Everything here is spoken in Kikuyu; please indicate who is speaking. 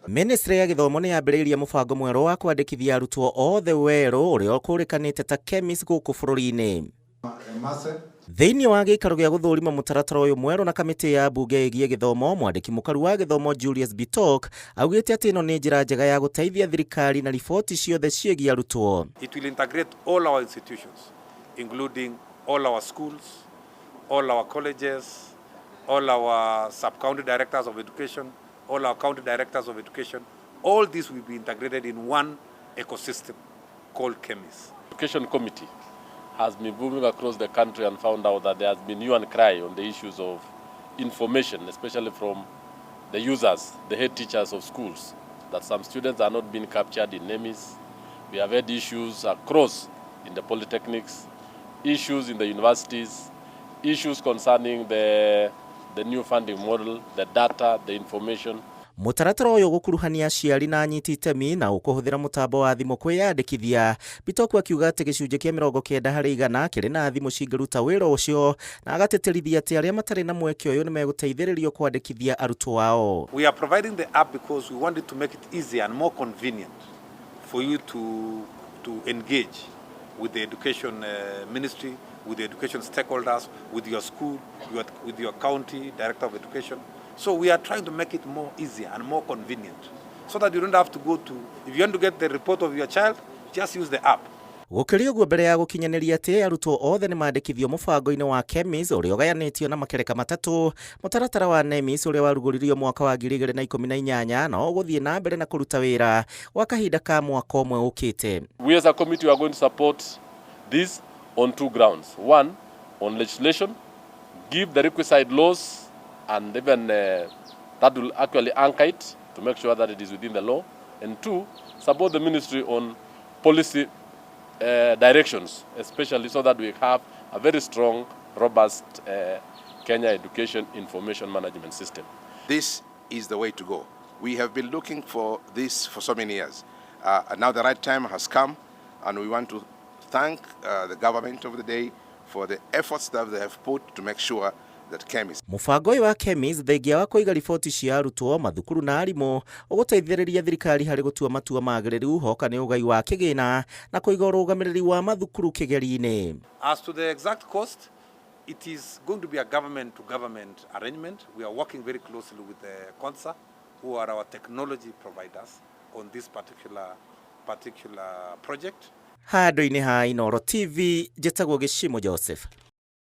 Speaker 1: Ministry ya gĩthomo nĩ yambĩrĩirie mũbango mwerũ wa kwandĩkithia arutwo othe werũ ũrĩa ũkũrĩkanĩte ta KEMIS gũkũ bũrũri-inĩ. Thĩinĩ wa gĩikaro gĩa gũthũrima mũtaratara ũyũ mwerũ na kamĩtĩ ya mbunge ĩgiĩ gĩthomo, mwandĩki mũkaru wa gĩthomo Julius Bitok augĩte atĩ ĩno nĩ njĩra njega ya gũteithia thirikari na riboti ciothe ciĩgiĩ arutwo.
Speaker 2: It will integrate all our institutions, including all our schools, all our colleges, all our sub-county directors of education, all our county directors of education. All this will be integrated in one ecosystem called KEMIS.
Speaker 3: Education Committee has been moving across the country and found out that there has been hue and cry on the issues of information, especially from the users, the head teachers of schools, that some students are not being captured in NEMIS. We have had issues across in the polytechnics, issues in the universities, issues concerning the new funding model, the data, the information.
Speaker 1: Mũtaratara ũyũ ũgũkuruhania aciari na anyiti itemi na ũkũhũthĩra mũtambo wa thimũ kwĩyandĩkithia. Bitoku akiuga atĩ gĩcunjĩ kĩa 90% kĩrĩ na thimũ cingĩruta wĩra ũcio na agatĩtĩrithia atĩ arĩa matarĩ na mweke ũyũ nĩ megũteithĩrĩrio kwandĩkithia arutwo ao.
Speaker 2: We are providing the app because we wanted to make it easier and more convenient for you to engage with the education ministry, with the education stakeholders, with your school, with your county director of education. So we are trying to make it more easier and more convenient so that you don't have to go to, if you want to get the report of your child, just use the app.
Speaker 1: Gũkĩrĩ ũguo, mbere ya gũkinyanĩria atĩ arutwo othe nĩ mandĩkithio mũbango-inĩ wa KEMIS ũrĩa ũgayanĩtio na makereka matatũ, mũtaratara wa NEMIS ũrĩa warugũririo mwaka wa 2018 no ũgũthiĩ na mbere na kũruta wĩra gwa kahinda ka mwaka ũmwe ũkĩte.
Speaker 3: We as a committee are going to support this on two grounds. One, on legislation, give the requisite laws and even that will actually anchor it to make sure that it is within the law. And two, support the ministry on policy directions, especially so that we have a very strong, robust Kenya Education Information Management System.
Speaker 4: This is the way to go. We have been looking for this for so many years. And now the right time has come, and we want to thank the government of the day for the efforts that they have put to make sure that KEMIS
Speaker 1: Mũbango ũyũ wa KEMIS, thengia wa kũiga riboti cia arutwo, mathukuru na arimũ, ũgũteithĩrĩria thirikari harĩ gũtua matua magĩrĩru hoka nĩ ũgai wa kĩgĩna na kũiga ũrũgamĩrĩri wa mathukuru kĩgeri-inĩ.
Speaker 2: As to the exact cost, it is going to be a government to government arrangement. We are working very closely with the CONSA, who are our technology providers on this particular project.
Speaker 1: Handũ-inĩ ha Inooro TV, njĩtagwo Gĩcimo Joseph.